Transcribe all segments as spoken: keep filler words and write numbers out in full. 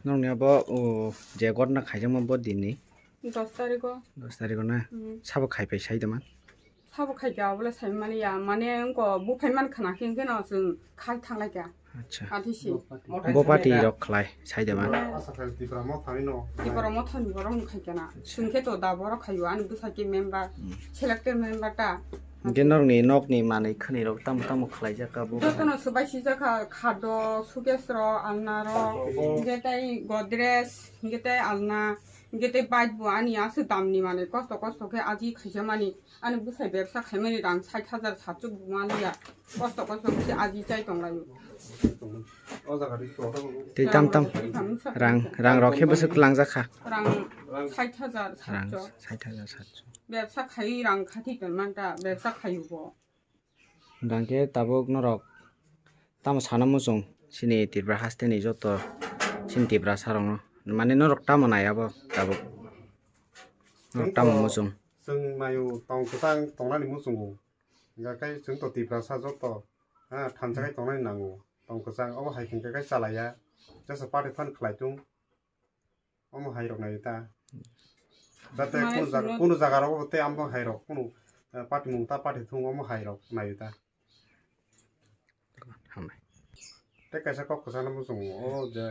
Nokni abo, o, je gotna khaijakma bo dinni? Dos tarikh o. Dos tarikh o na? Hmm. Sabo khai phai sai de man? Sabo khai kha, obole sai mani ya, mane wngko buphai man khana khe, hwnkhe no chwng khai thanglai kha. Acha. Athisi. Bo party rok khlai sai de man? Mane Asa khai Tipra Motha ni no. Tipra Motha ni borok no khai kha na. Acha. Chwng khe to da borok khaio, ani bwsa khe member, Hmm. selected member ta. Hwnkhe nokni, nokni manwi khwnwi rok tamo tamo khlai jak kha bo? Jotono swbai sijak kha, khadok, sukesh rok, alna rok, Oh. hwnkhe tei godrej, hwnkhe tei alna, hwnkhe tei bike bo ani aswk damni manwi kosto kosto khe aji khaijak mani. Ani bwsai bebsa khaimani rang sait hajar satso buma liya. Kosto kosto khe aji chai tonglaio. O jaga ri to. Tei tam tam rang, rang rok khe bwswk langjak kha? Rang sait hajar Rang satso. sait hajar satso. Bebsa khai rang khati tongmanta, bebsa khaio bo. Hwnkhe tabuk norok tamo sana muchung chini Tripura hasteni joto chini Tiprasa rokno, mane norok tamo nai abo tabuk? Norok tamo muchung? Chwng naio tong kwchang tongnani muchungo. Hwnkhe chwng to Tiprasa joto, ha, thansa khai tongnani nango. Tong kwchang obo hai hwnkhe khe chalaiya. Jesa party phan khlai tung. Omo hai rok nai ta. Jate Mane kunu jaga, sino kunu jaga rok te amo hai rok kunu, eh, party mung ta party thung omo hai rok nai ta. Hambai. Te kaisa kok kwchangno muchungo, o je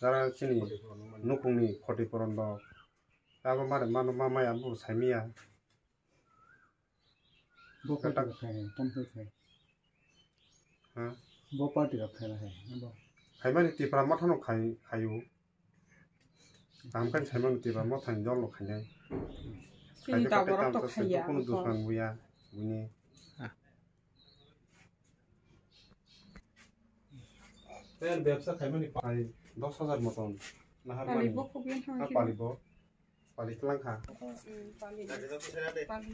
jara chini nukungni khoti poron rok. Abo mare mano ma maya bo saimiya. Bo Katak. Party rok khai, tam khai khai. Ha? Bo party rok khai khai, abo. Khaimani Tipra Motha no khai, khaio. Kaham khe saimano Tipra Motha ni dol no khainai. Chini Khaikhe tabok rok to tamsa khaiya, sento kunu abo. Dusman buya, buini. Ah. Pen bebsa khaimani pai dos hajar moton nahar Pali mani. Bo khub yen Ha, thangsi. Pali bo. Pali tlang kha. Hmm, pali. Pali.